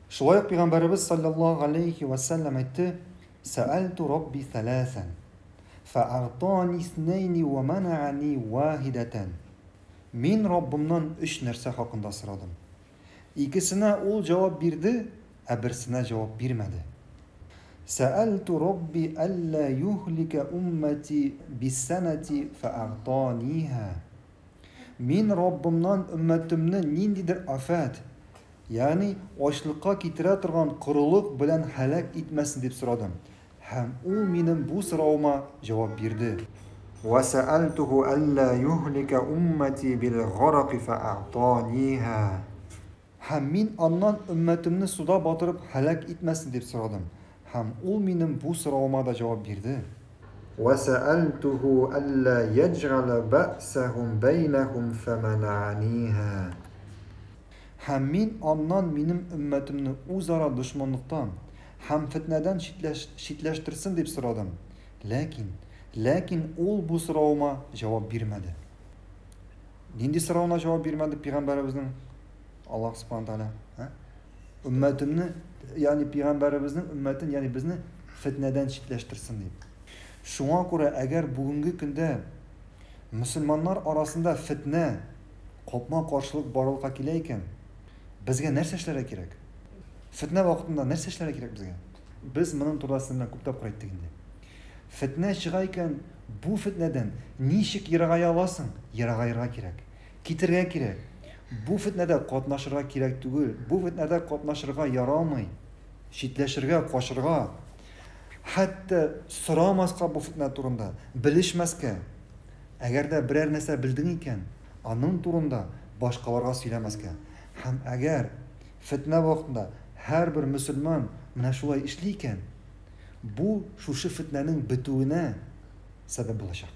Шулай ук пәйгамбәребез саллаллаһу галәйһи вә сәлләм әйтте, Сәәлту рабби сәләсән, фәәгътани иснәйни вә мәнәәни вахидәтән. Мин Раббымнан өч нәрсә хакында сорадым. Икесенә ул җавап бирде, ә берсенә җавап бирмәде. Сәәлту рабби әллә юһликә уммәти биссәнәти фәәгътаниһа. Мин Раббымнан өммәтемне ниндидер афәт, ягъни ачлыкка китерә торган корылык белән һәлак итмәсен дип сорадым, һәм ул минем бу соравыма җавап бирде. Вә сәәлтүһү әллә юһликә уммәти бил-гараки фәәгътаниһа. Һәм мин аннан өммәтемне суда батырып һәлак итмәсен дип сорадым, һәм ул минем бу соравыма да җавап бирде. Вәсәәлтүһү әллә йәҗгалә бәъсәһүм бәйнәһүм фәмәнәәниһә. Һәм мин аннан минем өммәтемне үзара дошманлыктан һәм фетнәдән читләштерсен дип сорадым, ләкин, ләкин ул бу соравыма җавап бирмәде. Нинди соравына җавап бирмәде пәйгамбәребезнең Аллаһ Субхану тәгалә? Өммәтемне, ягъни пәйгамбәребезнең өммәтен, ягъни безне фетнәдән читләштерсен дип. Шуңа күрә әгәр бүгенге көндә мөселманнар арасында фетнә, капма-каршылык барлыкка килә икән, безгә нәрсә эшләргә кирәк? Фетнә вакытында нәрсә эшләргә кирәк безгә? Без моның турында сезнең белән күп тапкыр әйттек инде. Фетнә чыга икән, бу фетнәдән ничек ерагая аласың? Ерагаерга кирәк. Китергә кирәк. Бу фетнәдә катнашырга кирәк түгел. Бу фетнәдә катнашырга ярамый. Читләшергә, качырга. Хәтта сорамаска бу фетнә турында, белешмәскә. Әгәр дә берәр нәрсә белдең икән, аның турында башкаларга сөйләмәскә. Һәм әгәр фетнә вакытында һәрбер мөселман менә шулай эшли икән, Бу шушы фетнәнең бетүенә сәбәп булачак.